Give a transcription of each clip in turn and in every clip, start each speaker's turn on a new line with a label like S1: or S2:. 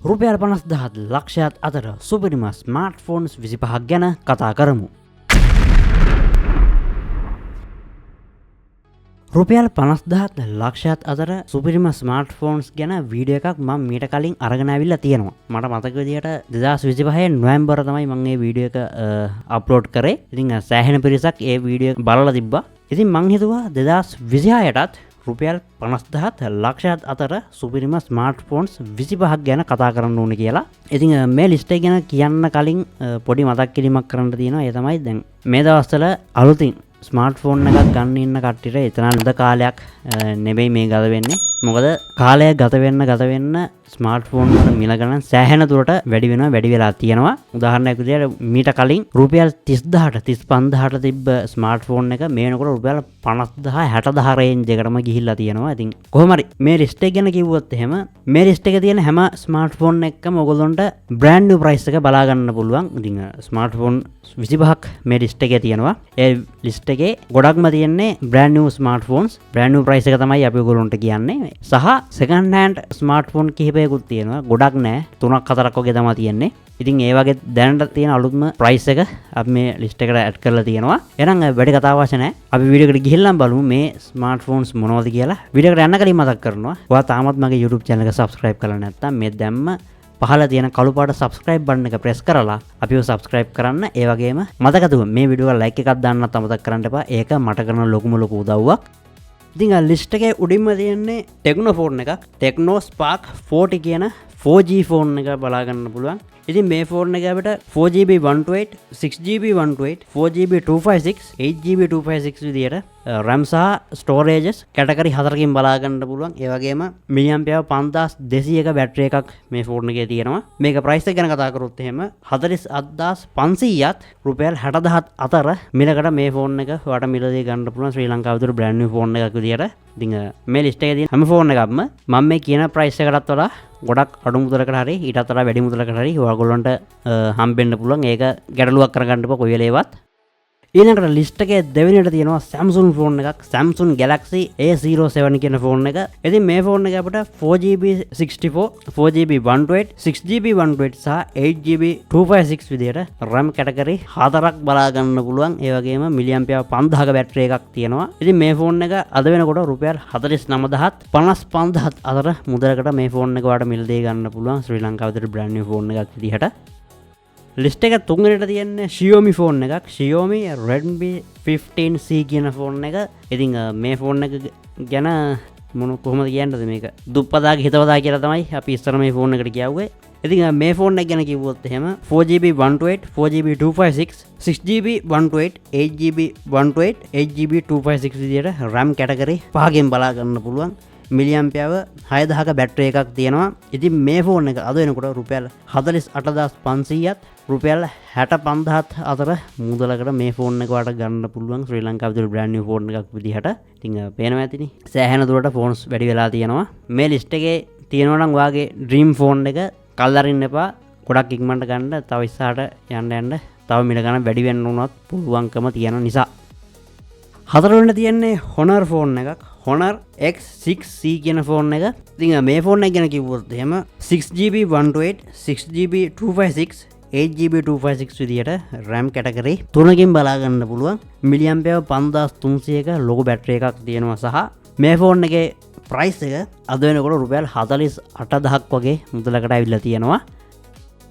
S1: රුපියල් 50,000ත් ලක්ෂයත් අතර සුපිරිම ස්මාර්ට්ෆෝන්ස් 25ක් ගැන කතා කරමු. රුපියල් 50,000ත් ලක්ෂයත් අතර සුපිරිම ස්මාර්ට්ෆෝන්ස් ගැන වීඩියෝ එකක් මම මීට කලින් අරගෙන ඇවිල්ලා තියෙනවා. මට මතක විදියට 2025 නොවැම්බර් තමයි මම මේ වීඩියෝ එක අප්ලෝඩ් කරේ. ඉතින් සෑහෙන පිරිසක් ඒ වීඩියෝ එක බලලා තිබ්බා. ඉතින් මං හිතුවා 2026ටත් රුපියල් 50,000ත් ලක්ෂයත් අතර සුපිරිම ස්මාර්ට්ෆෝන්ස් 25ක් ගැන කතා කරන්න ඕනේ කියලා. ඉතින් මේ ලිස්ට් එක ගැන කියන්න කලින් පොඩි මතක් කිරීමක් කරන්න තියෙනවා. ඒ තමයි දැන් මේ දවස්වල අලුතින් ස්මාර්ට්ෆෝන් එකක් ගන්න ඉන්න කට්ටියට එතන හොඳ කාලයක් නෙමෙයි මේ ගත වෙන්නේ. මොකද කාලය ගත වෙන්න ගත වෙන්න ස්මාර්ට්ෆෝන් වල මිල ගණන් සෑහෙන දුරට වැඩි වෙනවා, වැඩි වෙලා තියෙනවා. උදාහරණයක් විදියට මීට කලින් රුපියල් 30,000ට 35,000ට තිබ්බ ස්මාර්ට්ෆෝන් එක මේ වෙනකොට රුපියල් 50,000 60,000 රේන්ජ් එකටම ගිහිල්ලා තියෙනවා. ඉතින් කොහොම හරි මේ ලිස්ට් එක ගැන කිව්වොත් එහෙම මේ ලිස්ට් එකේ තියෙන හැම ස්මාර්ට්ෆෝන් එකකම ඔයගොල්ලන්ට බ්‍රෑන්ඩ් නිව් ප්‍රයිස් එක බලා ගන්න පුළුවන්. ඉතින් ස්මාර්ට්ෆෝන් 25ක් මේ ලිස්ට් එකේ තියෙනවා. ඒ ලිස්ට් එකේ ගොඩක්ම තියෙන්නේ brand new smartphones. Brand new price එක තමයි අපි ඔයගොල්ලන්ට කියන්නේ. සහ සෙකන්ඩ් හෑන්ඩ් ස්මාර්ට්ෆෝන් කිහිපයකුත් තියෙනවා. ගොඩක් නෑ, තුනක් හතරක් වගේ තමයි තියෙන්නේ. ඉතින් ඒ වගේ දැනට තියෙන අලුත්ම ප්‍රයිස් එක අපි මේ ලිස්ට් එකට ඇඩ් කරලා තියෙනවා. එහෙනම් වැඩි කතා අවශ්‍ය නෑ. අපි වීඩියෝ එකට ගිහිල්ලාම බලමු මේ ස්මාර්ට්ෆෝන්ස් මොනවද කියලා. වීඩියෝ එකට යන්න කලින් මතක් කරනවා, ඔයා තාමත් මගේ YouTube channel එක subscribe කරලා නැත්නම් මේ දැම්ම පහළ තියෙන කළු පාට subscribe button එක press කරලා අපිව subscribe කරන්න. ඒ වගේම මතක ඇතුව මේ වීඩියෝ එකට like එකක් දාන්නත් අමතක කරන්න එපා. ඒක මට කරන ලොකුම ලොකු උදව්වක්. ඉතින් ආ ලිස්ට් එකේ උඩින්ම තියෙන්නේ Tecno phone එකක්. Tecno Spark 40 කියන 4G phone එක බලා ගන්න පුළුවන්. ඉතින් මේ ෆෝන් එක අපිට 4GB 128, 6GB 128, 4GB 256, 8GB 256 විදියට RAM සහ ස්ටෝරේජස් කැටගරි හතරකින් බලා ගන්න පුළුවන්. ඒ වගේම මිලිඇම්පියර් 5200ක බැටරි එකක් මේ ෆෝන් එකේ තියෙනවා. මේක ප්‍රයිස් එක ගැන කතා කරොත් එහෙම 48,500ත් රුපියල් 60,000ත් අතර මිලකට මේ ෆෝන් එක ඔයාලට මිලදී ගන්න පුළුවන් ශ්‍රී ලංකාව තුළ බ්‍රෑන්ඩ් නිව් ෆෝන් එකක් විදියට. ඉතින් මේ ලිස්ට් එකේ තියෙන හැම ෆෝන් එකක්ම මම මේ කියන ප්‍රයිස් එකටත් වඩා ගොඩක් අඩු මුදලකට හරි ඊටත් වඩා වැඩි මුදලකට හරි ඔයගොල්ලන්ට හම්බෙන්න පුළුවන්. ඒක ගැටලුවක් කරගන්න එපා කොයි වෙලේවත්. ඊළඟට ලිස්ට් එකේ දෙවෙනියට තියෙනවා Samsung phone එකක්, Samsung Galaxy A07 කියන ෆෝන් එක. ඉතින් මේ ෆෝන් එක අපිට 4GB 64, 4GB 128, 6GB 128 සහ 8GB 256 විදියට RAM category හතරක් බලා ගන්න පුළුවන්. ඒ වගේම මිලිඇම්පියර් 5000ක බැටරි එකක් තියෙනවා. ඉතින් මේ ෆෝන් එක අද වෙනකොට රුපියල් 49,000ත් 55,000ත් අතර මුදලකට මේ ෆෝන් එක ඔයාලට මිලදී ගන්න පුළුවන් ශ්‍රී ලංකාව විතර බ්‍රෑන්ඩ් නිව් ෆෝන් එකක් විදිහට. ලිස්ට් එක තුන්වෙනිට තියෙන්නේ Xiaomi phone එකක්, Xiaomi Redmi 15C කියන ෆෝන් එක. ඉතින් මේ ෆෝන් එක ගැන මොන කොහොමද කියන්නද, මේක දුප්පතාගේ හිතවතා කියලා තමයි අපි ඉස්සර මේ ෆෝන් එකට කිව්වේ. ඉතින් මේ ෆෝන් එක ගැන කිව්වොත් එහෙම 4GB 128, 4GB 256, 6GB 128, 8GB 128, 8GB 256 විදියට RAM category පහකින් බලා ගන්න පුළුවන්. මිලිඇම්පියර් 6000ක බැටරි එකක් තියෙනවා. ඉතින් මේ ෆෝන් එක අද වෙනකොට රුපියල් 48,500ත් රුපියල් 65,000ත් අතර මුදලකට මේ ෆෝන් එක ඔයාලට ගන්න පුළුවන් ශ්‍රී ලංකාවේ තියෙන බ්‍රෑන්ඩ් නිව් ෆෝන් එකක් විදිහට. ඉතින් පේනවා ඇතිනේ සෑහෙන දුරට ෆෝන්ස් වැඩි වෙලා තියෙනවා. මේ ලිස්ට් එකේ තියෙනවා නම් ඔයාගේ ඩ්‍රීම් ෆෝන් එක කල් අරින්න එපා. ගොඩක් ඉක්මනට ගන්න. තව ඉස්සරහට යන්න යන්න තව මිල ගණන් වැඩි වෙන්න උනත් පුළුවන්කම තියෙන නිසා. හතරවෙනිට තියෙන්නේ Honor phone එකක්, Honor X6C කියන ෆෝන් එක. ඉතින් මේ ෆෝන් එක ගැන කිව්වොත් එහෙම 6GB 128, 6GB 256, 8GB 256 විදියට RAM category තුනකින් බලා ගන්න පුළුවන්. මිලිඇම්පියර් 5300ක ලොකු බැටරි එකක් තියෙනවා සහ මේ ෆෝන් එකේ ප්‍රයිස් එක අද වෙනකොට රුපියල් 48,000ක් වගේ මුදලකට ඇවිල්ලා තියෙනවා.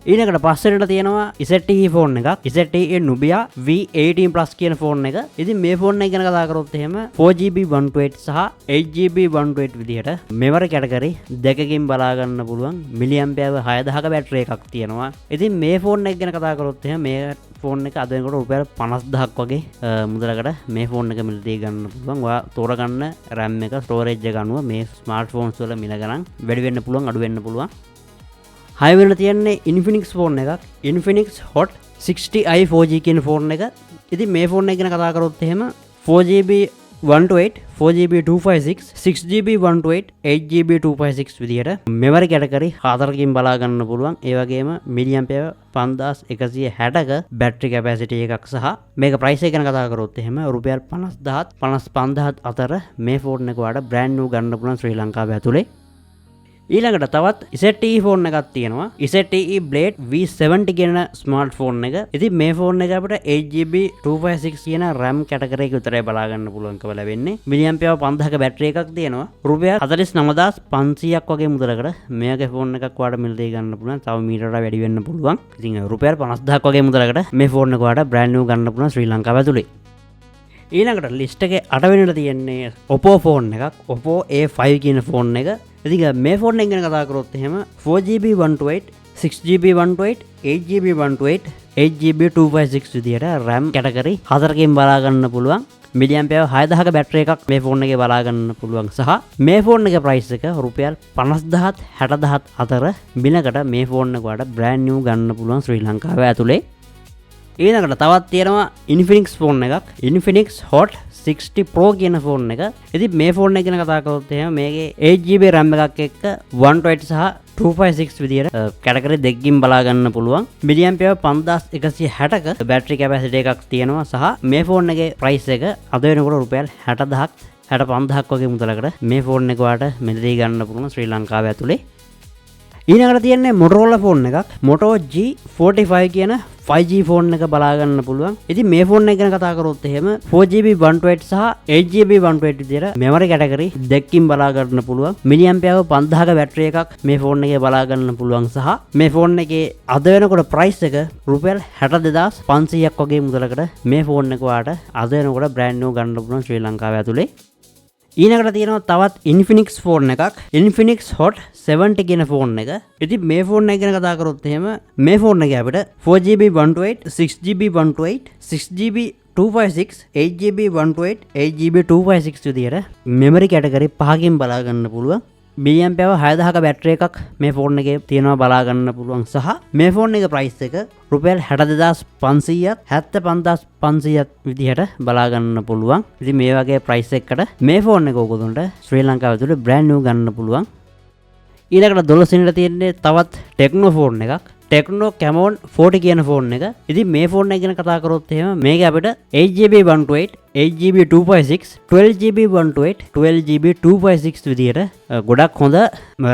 S1: ඊළඟට පස්වෙනිට තියෙනවා ZTE phone එකක්, ZTE Nubia V18 Plus කියන ෆෝන් එක. ඉතින් මේ ෆෝන් එක ගැන කතා කරොත් එහෙම 4GB 128 සහ 8GB 128 විදිහට මෙමරි කැටගරි දෙකකින් බලා ගන්න පුළුවන්. මිලිඇම්පියර් 6000ක බැටරි එකක් තියෙනවා. ඉතින් මේ ෆෝන් එක ගැන කතා කරොත් එහෙම මේ ෆෝන් එක අද වෙනකොට රුපියල් 50,000ක් වගේ මුදලකට මේ ෆෝන් එක මිලදී ගන්න පුළුවන්. ඔයා තෝරගන්න RAM එක ස්ටෝරේජ් එක අනුව මේ ස්මාර්ට්ෆෝන්ස් වල මිල ගණන් වැඩි වෙන්න පුළුවන්, අඩු වෙන්න පුළුවන්. හයවෙනිට තියෙන්නේ Infinix phone එකක්, Infinix Hot 60i 4G කියන ෆෝන් එක. ඉතින් මේ ෆෝන් එක ගැන කතා කරොත් එහෙම 4GB 128, 4GB 256, 6GB 128, 8GB 256 විදියට මෙමරි කැටගරි හතරකින් බලා ගන්න පුළුවන්. ඒ වගේම මිලිඇම්පියර් 5160ක බැටරි කැපැසිටි එකක් සහ මේක ප්‍රයිස් එක ගැන කතා කරොත් එහෙම රුපියල් 50,000ත් 55,000ත් අතර මේ ෆෝන් එක ඔයාලට බ්‍රෑන්ඩ් නිව් ගන්න පුළුවන් ශ්‍රී ලංකාව ඇතුලේ. ඊළඟට තවත් ZTE phone එකක් තියෙනවා. ZTE Blade V70 කියන ස්මාර්ට් ෆෝන් එක. ඉතින් මේ ෆෝන් එක අපිට 8 GB 256 කියන RAM category එක විතරයි බලා ගන්න පුළුවන්කම ලැබෙන්නේ. මිලිඇම්පියර් 5000ක බැටරි එකක් තියෙනවා. රුපියල් 49,500ක් වගේ මුදලකට මෙයාගේ ෆෝන් එකක් ඔයාලට මිලදී ගන්න පුළුවන්. තව මීට වඩා වැඩි වෙන්න පුළුවන්. ඉතින් රුපියල් 50,000ක් වගේ මුදලකට මේ ෆෝන් එක ඔයාලට බ්‍රෑන්ඩ් නිව් ගන්න පුළුවන් ශ්‍රී ලංකාව ඇතුලේ. ඊළඟට ලිස්ට් එකේ අටවෙනිට තියෙන්නේ Oppo phone එකක්. Oppo A5 කියන ෆෝන් එක. ඉතින් මේ ෆෝන් එක ගැන කතා කරොත් එහෙම 4 GB 128, 6 GB 128, 8 GB 128, 8 GB 256 විදියට RAM category හතරකින් බලා ගන්න පුළුවන්. මිලිඇම්පියර් 6000ක බැටරි එකක් මේ ෆෝන් එකේ බලා ගන්න පුළුවන් සහ මේ ෆෝන් එකේ ප්‍රයිස් එක රුපියල් 50,000ත් 60,000ත් අතර මිලකට මේ ෆෝන් එක ඔයාලට බ්‍රෑන්ඩ් නිව් ගන්න පුළුවන් ශ්‍රී ලංකාව ඇතුලේ. ඊළඟට තවත් තියෙනවා Infinix phone එකක්. Infinix Hot 60 Pro කියන ෆෝන් එක. ඉතින් මේ ෆෝන් එක ගැන කතා කරොත් එහෙම මේකේ 8 GB RAM එකක් එක්ක 128 සහ 256 විදියට කැටගරි දෙකකින් බලා ගන්න පුළුවන්. මිලිඇම්පියර් 5160ක බැටරි කැපැසිටි එකක් තියෙනවා සහ මේ ෆෝන් එකේ ප්‍රයිස් එක අද වෙනකොට රුපියල් 60,000ක් 65,000ක් වගේ මුදලකට මේ ෆෝන් එක ඔයාලට මිලදී ගන්න පුළුවන් ශ්‍රී ලංකාව ඇතුලේ. ඊළඟට තියෙන්නේ Motorola phone එකක්. Moto G45 කියන 5G phone එක බලා ගන්න පුළුවන්. ඉතින් මේ ෆෝන් එක ගැන කතා කරොත් එහෙම 4 GB 128 සහ 8 GB 128 විදියට මෙමරි කැටගරි දෙකකින් බලා ගන්න පුළුවන්. මිලිඇම්පියර් 5000ක බැටරි එකක් මේ ෆෝන් එකේ බලා ගන්න පුළුවන් සහ මේ ෆෝන් එකේ අද වෙනකොට ප්‍රයිස් එක රුපියල් 62,500ක් වගේ මුදලකට මේ ෆෝන් එක ඔයාලට අද වෙනකොට බ්‍රෑන්ඩ් නිව් ගන්න පුළුවන් ශ්‍රී ලංකාව ඇතුලේ. ඊළඟට තියෙනවා තවත් Infinix phone එකක්. Infinix Hot 70 කියන ෆෝන් එක. ඉතින් මේ ෆෝන් එක ගැන කතා කරොත් එහෙම මේ ෆෝන් එක අපිට 4 GB 128, 6 GB 128, 6 GB 256, 8 GB 128, 8 GB 256 විදියට මෙමරි කැටගරි පහකින් බලා ගන්න පුළුවන්. මිලිඇම්පියර් 6000ක බැටරි එකක් මේ ෆෝන් එකේ තියෙනවා බලා ගන්න පුළුවන් සහ මේ ෆෝන් එකේ ප්‍රයිස් එක රුපියල් 62,500ක් 75,500ක් විදිහට බලා ගන්න පුළුවන්. ඉතින් මේ වගේ ප්‍රයිස් එකකට මේ ෆෝන් එක ඔයගොල්ලන්ට ශ්‍රී ලංකාව ඇතුලේ බ්‍රෑන්ඩ් නිව් ගන්න පුළුවන්. ඊළඟට 12 වෙනිට තියෙන්නේ තවත් ටෙක්නෝ ෆෝන් එකක්. ටෙක්නෝ කැමෝන් 40 කියන ෆෝන් එක. ඉතින් මේ ෆෝන් එක ගැන කතා කරොත් එහෙම මේක අපිට 8 GB 128, 8 GB 256, 12 GB 128, 12 GB 256 විදියට ගොඩක් හොඳ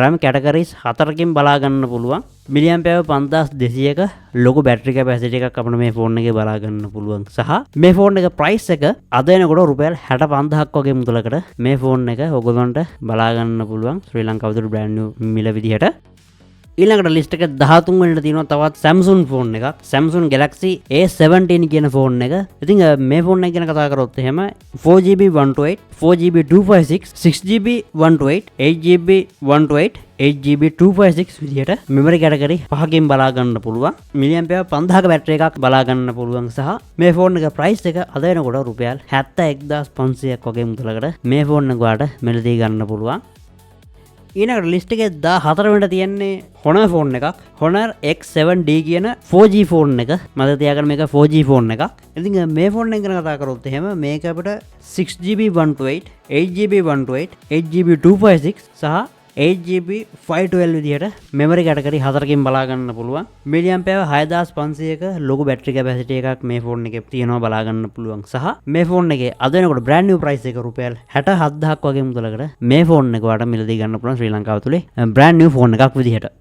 S1: RAM categories හතරකින් බලා ගන්න පුළුවන්. මිලිඇම්පියර් 5200ක ලොකු බැටරි කැපැසිටි එකක් අපිට මේ ෆෝන් එකේ බලා ගන්න පුළුවන් සහ මේ ෆෝන් එක ප්‍රයිස් එක අද වෙනකොට රුපියල් 65,000ක් වගේ මුදලකට මේ ෆෝන් එක ඔයගොල්ලන්ට බලා ගන්න පුළුවන් ශ්‍රී ලංකාව තුළ බ්‍රෑන්ඩ් නිව් මිල විදිහට. ඊළඟට ලිස්ට් එක 13 වෙනිට තියෙනවා තවත් Samsung phone එකක්. Samsung Galaxy A17 කියන ෆෝන් එක. ඉතින් මේ ෆෝන් එක ගැන කතා කරොත් එහෙම 4 GB 128, 4 GB 256, 6 GB 128, 8 GB 128, 8 GB 256 විදිහට මෙමරි කැටගරි පහකින් බලා ගන්න පුළුවන්. මිලිඇම්පියර් 5000ක බැටරි එකක් බලා ගන්න පුළුවන් සහ මේ ෆෝන් එක ප්‍රයිස් එක අද වෙනකොට රුපියල් 71,500ක් වගේ මුදලකට මේ ෆෝන් එක ඔයාලට මිලදී ගන්න පුළුවන්. ඊළඟට ලිස්ට් එකේ 14 වෙනිට තියෙන්නේ Honor phone එකක්. Honor X7D කියන 4G phone එක. මතක තියාගන්න මේක 4G phone එකක්. ඉතින් මේ ෆෝන් එක ගැන කතා කරොත් එහෙම මේක අපිට 6 GB 128, 8 GB 128, 8 GB 256 සහ 8 GB 512 විදිහට මෙමරි කැටගරි හතරකින් බලා ගන්න පුළුවන්. මිලිඇම්පියර් 6500ක ලොකු බැටරි කැපැසිටි එකක් මේ ෆෝන් එකේ තියෙනවා බලා ගන්න පුළුවන් සහ මේ ෆෝන් එකේ අද වෙනකොට බ්‍රෑන්ඩ් නිව් ප්‍රයිස් එක රුපියල් 67,000ක් වගේ මුදලකට මේ ෆෝන් එක ඔයාලට මිලදී ගන්න පුළුවන් ශ්‍රී ලංකාව තුලේ බ්‍රෑන්ඩ් නිව් ෆෝන් එකක් විදිහට.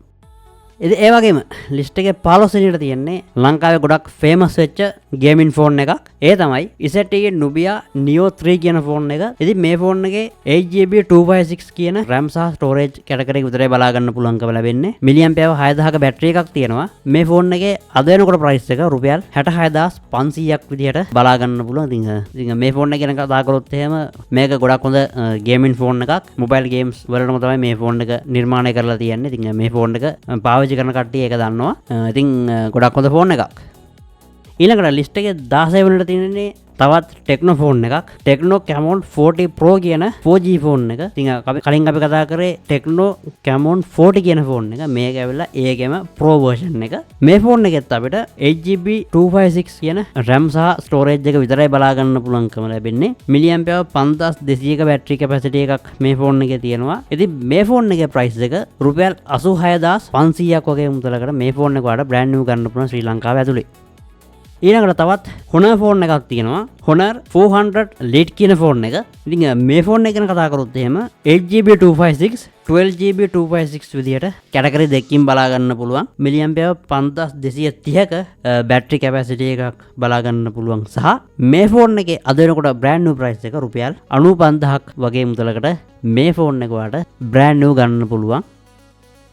S1: ඉතින් ඒ වගේම ලිස්ට් එකේ 15 වෙනිට තියෙන්නේ ලංකාවේ ගොඩක් ෆේමස් වෙච්ච ගේමින් ෆෝන් එකක්. ඒ තමයි ZTE Nubia Neo 3 කියන ෆෝන් එක. ඉතින් මේ ෆෝන් එකේ 8 GB 256 කියන RAM සහ ස්ටෝරේජ් කැටගරි එක විතරයි බලා ගන්න පුළුවන්කම ලැබෙන්නේ. මිලිඇම්පියර් 6000ක බැටරි එකක් තියෙනවා. මේ ෆෝන් එකේ අද වෙනකොට ප්‍රයිස් එක රුපියල් 66,500ක් විදිහට බලා ගන්න පුළුවන්. ඉතින් මේ ෆෝන් එක ගැන කතා කරොත් එහෙම මේක ගොඩක් හොඳ ගේමින් ෆෝන් එකක්. මොබයිල් ගේම්ස් වලටම තමයි මේ ෆෝන් එක නිර්මාණය කරලා තියෙන්නේ. ඉතින් මේ ෆෝන් එක පාවිච්චි කරන කට්ටිය ඒක දන්නවා. ඉතින් ගොඩක් හොඳ ෆෝන් එකක්. ඊළඟට ලිස්ට් එකේ 16 වෙනිට තියෙන්නේ තවත් ටෙක්නෝ ෆෝන් එකක්. ටෙක්නෝ කැමෝන් 40 Pro කියන 4G phone එක. ඉතින් අපි කලින් අපි කතා කරේ ටෙක්නෝ කැමෝන් 40 කියන ෆෝන් එක. මේක ඇවිල්ලා ඒකෙම Pro version එක. මේ ෆෝන් එකෙත් අපිට 8 GB 256 කියන RAM සහ ස්ටෝරේජ් එක විතරයි බලා ගන්න පුළුවන්කම ලැබෙන්නේ. මිලිඇම්පියර් 5200ක බැටරි කැපැසිටි එකක් මේ ෆෝන් එකේ තියෙනවා. ඉතින් මේ ෆෝන් එකේ ප්‍රයිස් එක රුපියල් 86,500ක් වගේ මුදලකට මේ ෆෝන් එක ඔයාලට බ්‍රෑන්ඩ් නිව් ගන්න පුළුවන් ශ්‍රී ලංකාව ඇතුලේ. ඊළඟට තවත් Honor phone එකක් තියෙනවා. Honor 400 Lite කියන ෆෝන් එක. ඉතින් මේ ෆෝන් එක ගැන කතා කරොත් එහෙම 8 GB 256, 12 GB 256 විදියට කැටගරි දෙකකින් බලා ගන්න පුළුවන්. මිලිඇම්පියර් 5230ක බැටරි කැපැසිටි එකක් බලා ගන්න පුළුවන් සහ මේ ෆෝන් එකේ අද වෙනකොට බ්‍රෑන්ඩ් නිව් ප්‍රයිස් එක රුපියල් 95,000ක් වගේ මුදලකට මේ ෆෝන් එක ඔයාලට බ්‍රෑන්ඩ් නිව් ගන්න පුළුවන්.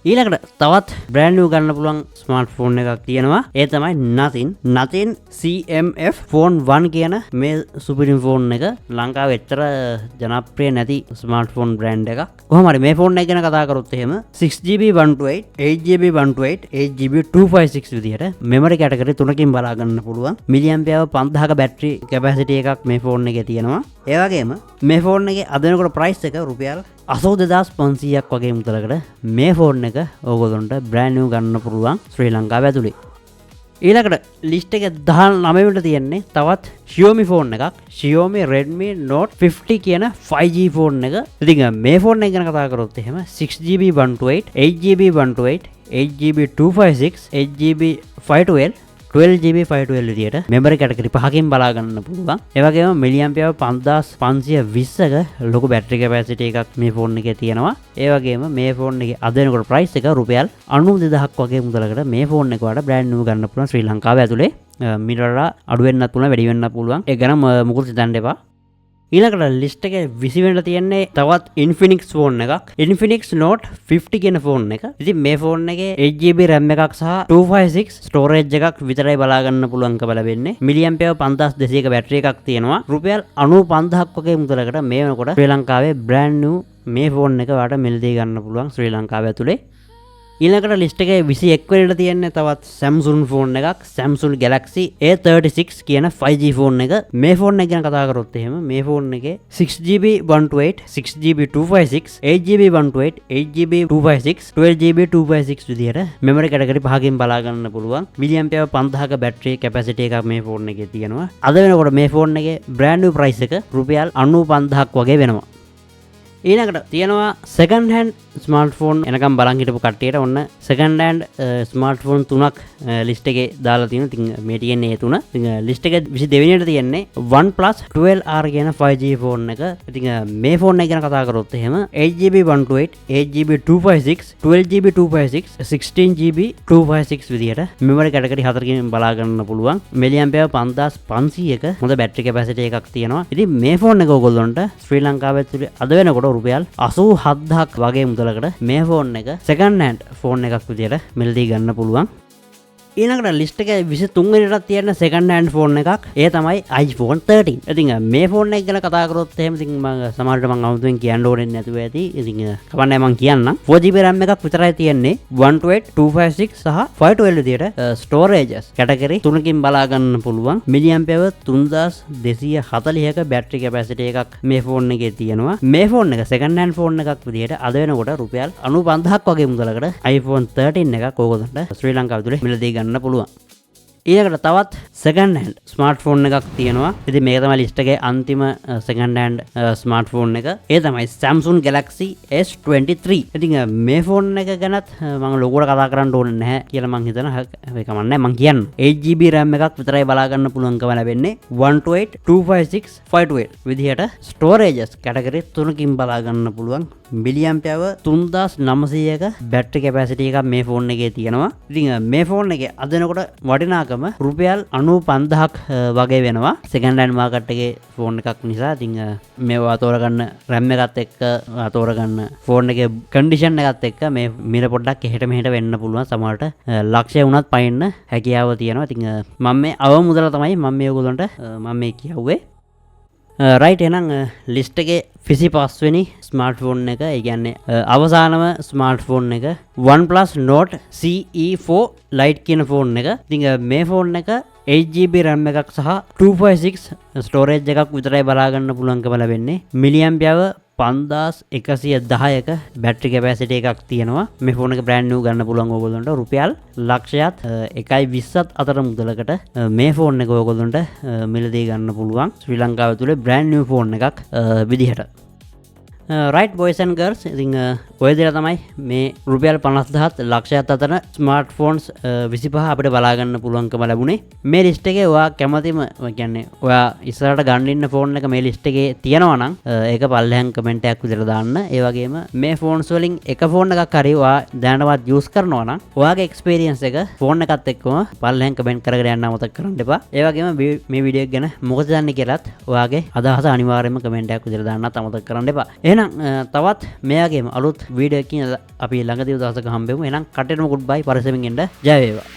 S1: ඊළඟට තවත් බ්‍රෑන්ඩ් නිව් ගන්න පුළුවන් ස්මාර්ට් ෆෝන් එකක් තියෙනවා. ඒ තමයි Nothing Nothing CMF Phone 1 කියන මේ සුපිරිම ෆෝන් එක. ලංකාවේ එච්චර ජනප්‍රිය නැති ස්මාර්ට් ෆෝන් බ්‍රෑන්ඩ් එකක්. කොහොම හරි මේ ෆෝන් එක ගැන කතා කරොත් එහෙම 6 GB 128, 8 GB 128, 8 GB 256 විදිහට මෙමරි කැටගරි තුනකින් බලා ගන්න පුළුවන්. මිලිඇම්පියර් 5000ක බැටරි කැපැසිටි එකක් මේ ෆෝන් එකේ තියෙනවා. ඒ වගේම මේ ෆෝන් එකේ අද වෙනකොට ප්‍රයිස් එක රුපියල් 82,500ක් වගේ මුදලකට මේ ෆෝන් එක ඕගොල්ලන්ට බ්‍රෑන්ඩ් නිව් ගන්න පුළුවන් ශ්‍රී ලංකාව ඇතුලේ. ඊළඟට ලිස්ට් එක 19 වෙනිට තියෙන්නේ තවත් Xiaomi phone එකක්, Xiaomi Redmi Note 50 කියන 5G phone එක. ඉතින් මේ ෆෝන් එක ගැන කතා කරොත් එහෙම 6 GB 128, 8 GB 128, 8 GB 256, 8 GB 512, 12 GB 512 විදියට මෙමරි කැටගරි පහකින් බලා ගන්න පුළුවන්. ඒ වගේම මිලිඇම්පියර් 5520ක ලොකු බැටරි කැපැසිටි එකක් මේ ෆෝන් එකේ තියෙනවා. ඒ වගේම මේ ෆෝන් එකේ අද වෙනකොට ප්‍රයිස් එක රුපියල් 92,000ක් වගේ මුදලකට මේ ෆෝන් එක ඔයාලට බ්‍රෑන්ඩ් නිව් ගන්න පුළුවන් ශ්‍රී ලංකාව ඇතුලේ. මීට වඩා අඩු වෙන්නත් පුළුවන්, වැඩි වෙන්නත් පුළුවන්. ඒ ගැන මුකුත් හිතන්න එපා. ඊළඟට ලිස්ට් එකේ 20 වෙනිට තියෙන්නේ තවත් Infinix phone එකක්, Infinix Note 50 කියන ෆෝන් එක. ඉතින් මේ ෆෝන් එකේ 8 GB RAM එකක් සහ 256 ස්ටෝරේජ් එකක් විතරයි බලා ගන්න පුළුවන්කම ලැබෙන්නේ. මිලිඇම්පියර් 5200ක බැටරි එකක් තියෙනවා. රුපියල් 95,000ක් වගේ මුදලකට මේ වෙනකොට ශ්‍රී ලංකාවේ බ්‍රෑන්ඩ් නිව් මේ ෆෝන් එක ඔයාලට මිලදී ගන්න පුළුවන් ශ්‍රී ලංකාව ඇතුලේ. ඊළඟට ලිස්ට් එකේ 21 වෙනිට තියෙන්නේ තවත් Samsung phone එකක්, Samsung Galaxy A36 කියන 5G phone එක. මේ ෆෝන් එක ගැන කතා කරොත් එහෙම මේ ෆෝන් එකේ 6 GB 128, 6 GB 256, 8 GB 128, 8 GB 256, 12 GB 256 විදියට මෙමරි කැටගරි පහකින් බලා ගන්න පුළුවන්. මිලිඇම්පියර් 5000ක බැටරි කැපැසිටි එකක් මේ ෆෝන් එකේ තියෙනවා. අද වෙනකොට මේ ෆෝන් එකේ බ්‍රෑන්ඩ් නිව් ප්‍රයිස් එක රුපියල් 95,000ක් වගේ වෙනවා. ඊළඟට තියෙනවා සෙකන්ඩ් හෑන්ඩ් ස්මාර්ට්ෆෝන් එනකම් බලන් හිටපු කට්ටියට ඔන්න සෙකන්ඩ් හෑන්ඩ් ස්මාර්ට්ෆෝන් තුනක් ලිස්ට් එකේ දාලා තියෙනවා. ඉතින් මේ තියෙන්නේ ඒ තුන. ඉතින් ලිස්ට් එකේ 22 වෙනියට තියෙන්නේ OnePlus 12R කියන 5G phone එක. ඉතින් මේ ෆෝන් එක ගැන කතා කරොත් එහෙම 8 GB 128, 8 GB 256, 12 GB 256, 16 GB 256 විදියට මෙමරි කැටගරි හතරකින් බලා ගන්න පුළුවන්. මිලිඇම්පියර් 5500ක හොඳ බැටරි කැපැසිටි එකක් තියෙනවා. ඉතින් මේ ෆෝන් එක ඔයගොල්ලන්ට ශ්‍රී ලංකාවේ ඇතුලේ අද වෙනකොට රුපියල් 87,000ක් වගේ මුදලකට මේ ෆෝන් එක සෙකන්ඩ් හෑන්ඩ් ෆෝන් එකක් විදියට මිලදී ගන්න පුළුවන්. ඊළඟට ලිස්ට් එකේ 23 වෙනිටත් තියෙන සෙකන්ඩ් හෑන්ඩ් ෆෝන් එකක්, ඒ තමයි iPhone 13. ඉතින් මේ ෆෝන් එක ගැන කතා කරොත් එහෙම ඉතින් මම සමහරවිට මං අමුතුවෙන් කියන්න ඕනේ නැතුව ඇති. ඉතින් කමක් නෑ, මං කියන්නම්. 4 GB RAM එකක් විතරයි තියෙන්නේ. 128, 256 සහ 512 විදියට ස්ටෝරේජස් කැටගරි තුනකින් බලා ගන්න පුළුවන්. මිලිඇම්පියර් 3240ක බැටරි කැපැසිටි එකක් මේ ෆෝන් එකේ තියෙනවා. මේ ෆෝන් එක සෙකන්ඩ් හෑන්ඩ් ෆෝන් එකක් විදියට අද වෙනකොට රුපියල් 95,000ක් වගේ මුදලකට iPhone 13 එකක් ඕගොල්ලන්ට ශ්‍රී ලංකාව තුලේ මිලදී ගන්න පුළුවන්. ඊළඟට තවත් සෙකන්ඩ් හෑන්ඩ් ස්මාර්ට්ෆෝන් එකක් තියෙනවා. ඉතින් මේක තමයි ලිස්ට් එකේ අන්තිම සෙකන්ඩ් හෑන්ඩ් ස්මාර්ට්ෆෝන් එක. ඒ තමයි Samsung Galaxy S23. ඉතින් මේ ෆෝන් එක ගැනත් මම ලොකුවට කතා කරන්න ඕනේ නැහැ කියලා මං හිතනවා. ඒක කමක් නැහැ, මං කියන්න. 8 GB RAM එකක් විතරයි බලා ගන්න පුළුවන්කම ලැබෙන්නේ. 128, 256, 512 විදිහට ස්ටෝරේජස් කැටගරි තුනකින් බලා ගන්න පුළුවන්. මිලිඇම්පියර් 3900ක බැටරි කැපැසිටි එකක් මේ ෆෝන් එකේ තියෙනවා. ඉතින් මේ ෆෝන් එකේ අද වෙනකොට වටිනාකම රුපියල් 95,000ක් වගේ වෙනවා. සෙකන්ඩ් හෑන්ඩ් මාකට් එකේ ෆෝන් එකක් නිසා ඉතින් මේවා තෝරගන්න RAM එකත් එක්ක තෝරගන්න ෆෝන් එකේ කන්ඩිෂන් එකත් එක්ක මේ මිල පොඩ්ඩක් එහෙට මෙහෙට වෙන්න පුළුවන්. සමහරට ලක්ෂය වුණත් පයින්න හැකියාව තියෙනවා. ඉතින් මම මේ අවම මුදල තමයි මම මේ ඔයගොල්ලන්ට මම මේ කියව්වේ. රයිට්, එහෙනම් ලිස්ට් එකේ 25 වෙනි ස්මාර්ට්ෆෝන් එක, ඒ කියන්නේ අවසානම ස්මාර්ට්ෆෝන් එක OnePlus Nord CE4 Lite කියන ෆෝන් එක. ඉතින් මේ ෆෝන් එක 8 GB RAM එකක් සහ 256 ස්ටෝරේජ් එකක් විතරයි බලා ගන්න පුළුවන්කම ලැබෙන්නේ. මිලිඇම්පියර් 5110ක බැටරි කැපැසිටි එකක් තියෙනවා. මේ ෆෝන් එක බ්‍රෑන්ඩ් නිව් ගන්න පුළුවන් ඕගොල්ලන්ට රුපියල් ලක්ෂයත් 1.20ත් අතර මුදලකට මේ ෆෝන් එක ඕගොල්ලන්ට මිලදී ගන්න පුළුවන් ශ්‍රී ලංකාව තුලේ බ්‍රෑන්ඩ් නිව් ෆෝන් එකක් විදිහට. රයිට් බොයිස් ඇන්ඩ් ගර්ල්ස්, ඉතින් ඔය විදිහට තමයි මේ රුපියල් 50,000 ලක්ෂයත් අතර ස්මාර්ට්ෆෝන්ස් 25 අපිට බලා ගන්න පුළුවන්කම ලැබුණේ. මේ ලිස්ට් එකේ ඔයා කැමතිම, ඒ කියන්නේ ඔයා ඉස්සරහට ගන්න ඉන්න ෆෝන් එක මේ ලිස්ට් එකේ තියෙනවා නම් ඒක පල්ලෙහාන් කමෙන්ට් එකක් විදිහට දාන්න. ඒ වගේම මේ ෆෝන්ස් වලින් එක ෆෝන් එකක් හරි ඔයා දැනටමත් යූස් කරනවා නම් ඔයාගේ එක්ස්පීරියන්ස් එක ෆෝන් එකත් එක්කම පල්ලෙහාන් කමෙන්ට් කරගෙන යන්න අමතක කරන්න එපා. ඒ වගේම මේ වීඩියෝ එක ගැන මොකද දන්නේ කියලත් ඔයාගේ අදහස අනිවාර්යයෙන්ම කමෙන්ට් එකක් විදිහට දාන්නත් අමතක කරන්න එපා. එහෙනම් තවත් මේ වගේම අලුත් වීඩියෝ එකකින් අපි ළඟදී දවසක හම්බෙමු. එහෙනම් කට්ටියටම ගුඩ් බයි. පරිස්සමින් ඉන්න. ජය වේවා.